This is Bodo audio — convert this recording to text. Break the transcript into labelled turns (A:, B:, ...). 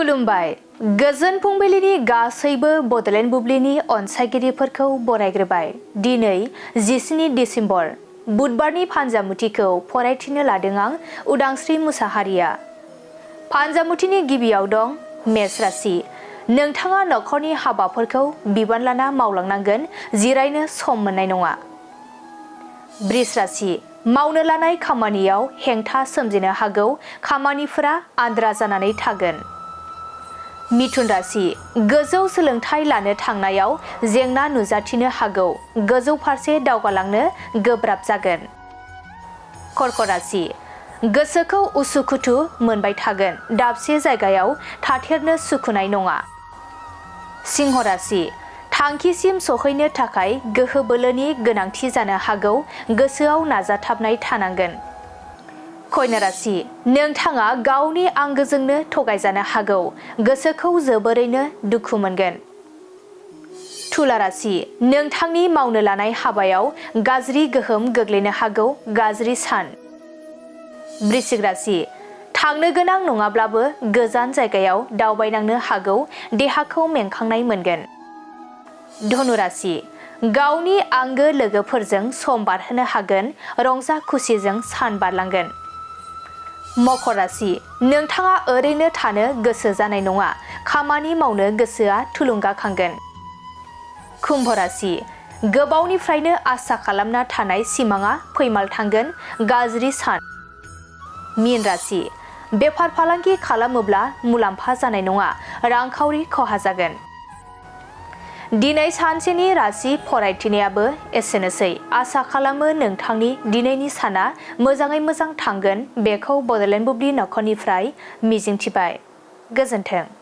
A: खुलुमबाय गोजोन फुंबिलिनि गासैबो बडलेण्ड बुब्लिनि अनसायगिरिफोरखौ बरायग्रोबाय। दिनै 17 डिसेम्बर बुधबारनि फानजामुथिखौ फरायथिनो लादों आं उदांस्रि मुसाहारिया। फानजामुथिनि गिबियाव दं मेष राशि। नोंथाङा नखरनि हाबाफोरखौ बिबान लाना मावलांनांगोन, जिरायनो सम मोननाय नङा। वृष राशि। मावनो लानाय खामानियाव हेंथा सोमजिनो हागौ, खामानिफोरा आद्रा जानानै थागोन। मिथुन राशि। गोजौ सोलोंथाइ लानो थांनायाव जेंना नुजाथिनो हागौ, गोजौ फारसे दावगालांनो गोब्राब जागोन। कर्क राशि। गोसोखौ उसुखुथु मोनबाय थागोन, दाबसे जायगायाव थाथेरनो सुखुनाय नङा। सिंह राशि। थांखिसिम सौहैनो थाखाय गोहो बोलोनि गोनांथि जानो हागौ, गोसोआव नाजाथाबनाय थानांगोन। कन्या राशि। नोंथाङा गावनि आंगोजोंनो थगायजानो हागौ, गोसोखौ जोबोरैनो दुखु मोनगोन। तुला राशि। नोंथांनि मावनो लानाय हाबायाव गाज्रि गोहोम गोग्लैनो हागौ, गाज्रि सान। वृश्चिक राशि। थांनो गोनां नङाब्लाबो गोजान जायगायाव दावबायनांनो हागौ, देहाखौ मेंखांनाय मोनगोन। धनु राशि। गावनि आंगो लोगोफोरजों सम बारहोनो हागोन, रंजा खुसिजों सान बारलांगोन। मकर राशि। नोंथाङा ओरैनो थानो गोसो जानाय नङा, खामानि मावनो गोसोआ थुलुंगाखांगोन। कुम्भ राशि। गोबावनिफ्रायनो आसा खालामना थानाय सिमाङा फैमाल थांगोन, गाज्रि सान। मीन राशि। बेफार फालांगि खालामोब्ला मुलाम्फा जानाय नङा, रांखावरि खहा जागोन। दिनै सानसेनि राशि फरायथिनायाबो एसेनोसै। आसा खालामो नोंथांनि दिनैनि साना मोजाङै मोजां थांगोन, बेखौ बडलेण्ड बुब्लि नखरनिफ्राय मिजिंथिबाय। गोजोन्थों।